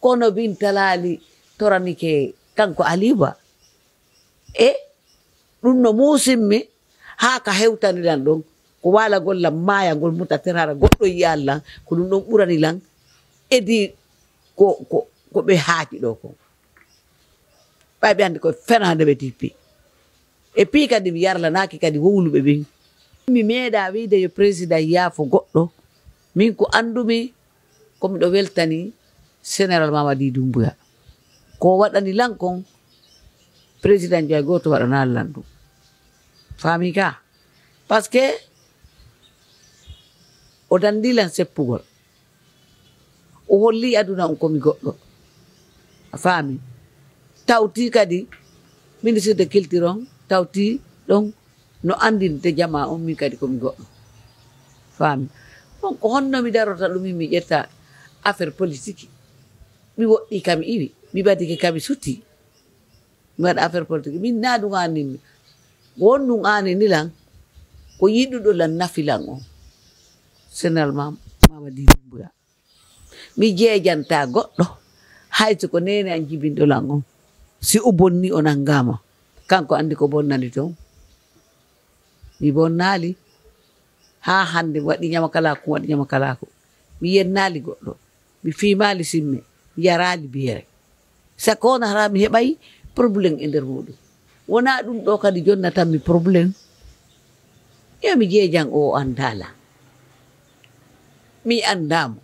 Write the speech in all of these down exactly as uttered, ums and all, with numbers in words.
Kono Binta Laali toranike kanko Aliou Ba. E ɗum no muusimmi haa ka hewtanilan ɗon, ko waalagol lan maayagol muta terara goɗɗo yiyal lan, ko ɗum ɗon ɓurani lan. Edi ko, ko, ko ɓe haaji ɗo kon. Ɓay ɓe anndi koye fenaande ɓe tippi. E pii kadi mi yarlanaaki kadi wowluɓe ɓen. Mi meeɗaa wiide yo président yaafo goɗɗo. Min ko anndumi ko miɗo weltani Général Mamadi Doumbouya. Ko waɗani lan kon, président Njaay gooto waɗanaali lan ɗum. Faami ka? Parce que o danndi lan seppugol. O holli aduna on ko mi goɗɗo. A faami? Tawti kadi ministre de culture on, tawti ɗon no anndinde jamaa on min kadi ko mi goɗɗo. Faami? On ko honno mi darota ɗum, mi ƴetta affaire politique? Mi woɗɗi ka mi iwi, mi badike ka mi suti. Mi waɗa affaire politique. Min na ɗum aaninmi. Ko on ɗum aanini lan, ko yiɗuɗo lan nafi lan on. Général Mam-, Mamadi Doumbouya. Mi jeejanta goɗɗo, hay so ko neene an jibinɗo lan on. Si o bonni, o nanngaama, kanko anndi ko bonnani ton. Mi bonnaali. Haa hannde mi waɗi ñamakalaaku, mi waɗi ñamakalaaku. Mi yennaali goɗɗo. Mi fiimaali simme, mi yaraali biyeere. Sakko on hara mi heɓay problème e nder muuɗum. Wonaa ɗum ɗo kadi jonnatanmi problème. Yo mi jeejan o, o anndaa lan. Mi anndaa mo.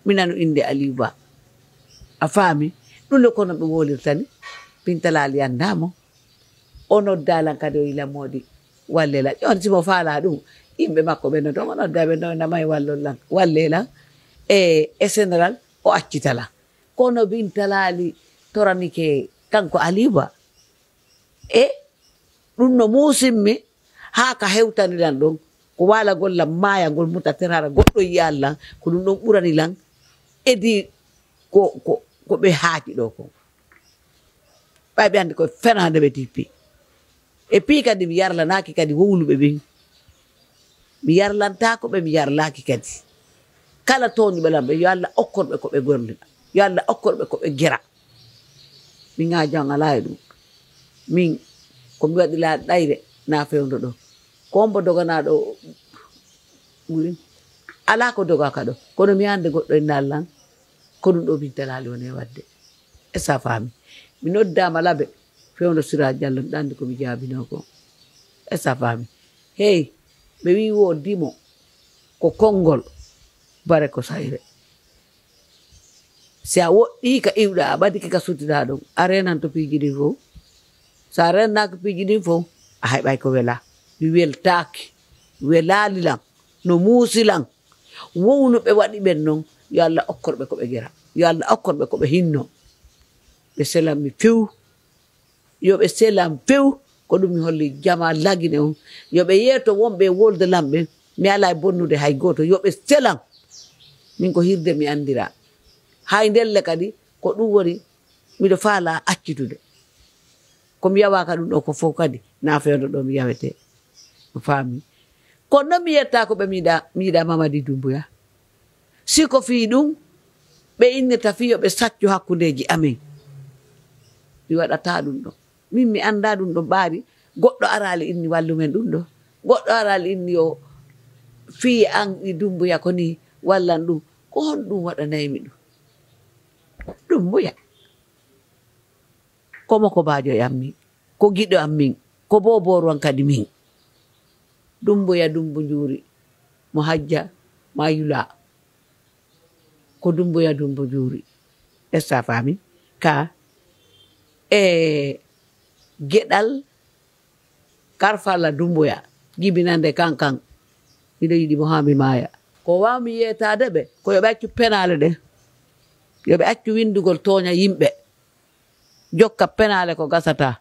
Mi nanu innde Aliou Ba. A faami? Ɗum ɗo kono ɓe wolirtani. Binta Laali anndaa mo. O noddaa lan kadi, o yila moodi, wallee lan. Ƴoon si mo faalaa ɗum, yimɓe makko ɓe nodda, o nodda ɓe, no namay wallon lan, wallee lan. E, e général, o accita lan. Kono Binta Laali toranike kanko Aliou Ba. E ɗum no muusimmi haa ka hewtani lan ɗon, ko waalagol lan maayagol muta terara goɗɗo yiyal lan, ko ɗum ɗon ɓurani lan. Edi ko, ko, ko ɓe haaji ɗo kon. Ɓay ɓe anndi koye fenaande ɓe tippi. E pii kadi mi yarlanaaki kadi wowluɓe ɓen. Mi yarlantaako ɓe, mi yarlaaki kadi. Kala tooñuɓe lan ɓe, yo Alla okkor ɓe ko ɓe gollira. Yo Alla okkor ɓe ko ɓe gera. Min ŋaajan alaa e ɗum. Min ko mi waɗi laaɗe ɗayre na fewndo ɗo. Ko on mbo doganaaɗo ɓuri. Alaa ko dogaka ɗo. Kono mi annde goɗɗo e nallan. Ko ɗum ɗo Binta Laali woni e waɗde. Est-ce que a faami? Mi noddaama Labe, fewndo Sira Jallo, miɗo anndi ko mi jaabinoo ko. Est-ce que a faami? Hey, ɓe wii wo dimo ko konngol, bare ko sayre. Si a woɗɗii ka iwɗa, a ɓadike ka sutiɗa ɗon, a reenanto piiji ɗin fow. Si a reennaaki piiji ɗin fow, a heɓay ko welaa. Mi weltaaki, welaali lan, no muusi lan. Wowluɓe waɗi ɓen non, yo Alla okkor ɓe ko ɓe gera. Yo Alla okkor ɓe ko ɓe hinno. Ɓe selan mi few. Yo ɓe selan few. Ko ɗum mi holli jama lagine on. Yo ɓe yeeto wonɓe e wolde lan ɓen. Mi alaa e bonnude hay gooto. Yo ɓe selan. Min ko hirde mi anndira. Hay ndelle kadi, ko ɗum woni, miɗo faala accitude. Ko mi yawaaka ɗum ɗo ko fof kadi, na fewndo ɗo mi yawete. A faami? Kono noon mi yetta ko ɓe mi yiɗa, mi yiɗa Mamadi Doumbouya. Si ko fii ɗum, ɓe innirta fii yo ɓe saccu hakkundeeji amen. Mi waɗataa ɗum ɗo. Min mi anndaa ɗum ɗo ɓaari. Goɗɗo araali inni wallu men ɗum ɗo. Goɗɗo araali inni yo fii an e Doumbouya ko nii wallan ɗum. Ko honɗum waɗanaymi ɗum? Doumbouya. Ko mo ko baajo e am min, ko giɗo am min, ko boobooru am kadi min. Doumbouya Doumbou Njuuri, mo hajja ma yula. Ko Doumbouya Doumbou Njuuri. Est-ce que a faami? Ka e geɗal Karfalla Doumbouya, jibinande kan kan. Miɗo yiɗi mo haa mi maaya. Ko waawmi yeetaade ɓe, ko yo ɓe accu penaale ɗe. Yo ɓe accu winndugol tooña yimɓe. Jokka penaale ko gasataa.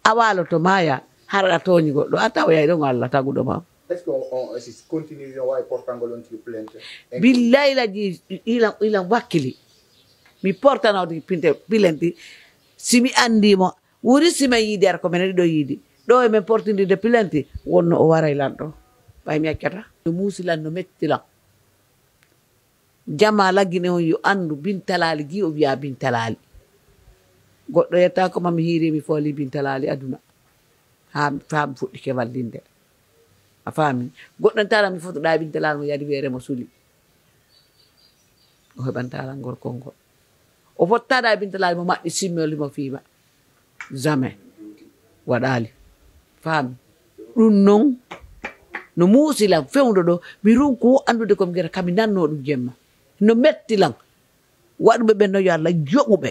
A waaloto maaya, hara aɗa tooñi goɗɗo, a tawoyay ɗon Allah taguɗo ma. Est-ce que on, on, si continue, on waawi portangol on tigi plainte? Billaahi lajji, ilan, ilan wakkili. Mi portanoɗi pinte, plainte, si mi anndii mo, wuri si men yiidi ara ko men ɗiɗo yiidi. Ɗo e men portindirde plainte, wonno o waray lan ɗo. Ɓay mi accata. No muusi lan, no metti lan. Jama laggine on yo anndu Bintalaali gi o wiya Bintalaali. Goɗɗo yettaako ma mi hiiri mi fooli Bintalaali aduna. Haa haa mi fuɗɗike wallinde. A faami? Goɗɗo en taara mi fotoɗaa e Bintalaali mo yadi weere mo suli. O heɓantaa lan gorko ngol. O fottaɗaa e Bintalaali mo maɓɓi simmoli mo fiima. Jamais. Waɗaali. Faami? Ɗum non no muusi lan fewndo ɗo mi runku anndude ko mi gera ka mi nannoo ɗum jemma. No metti lan. Waɗuɓe ɓe no yo Allah yoɓuɓe.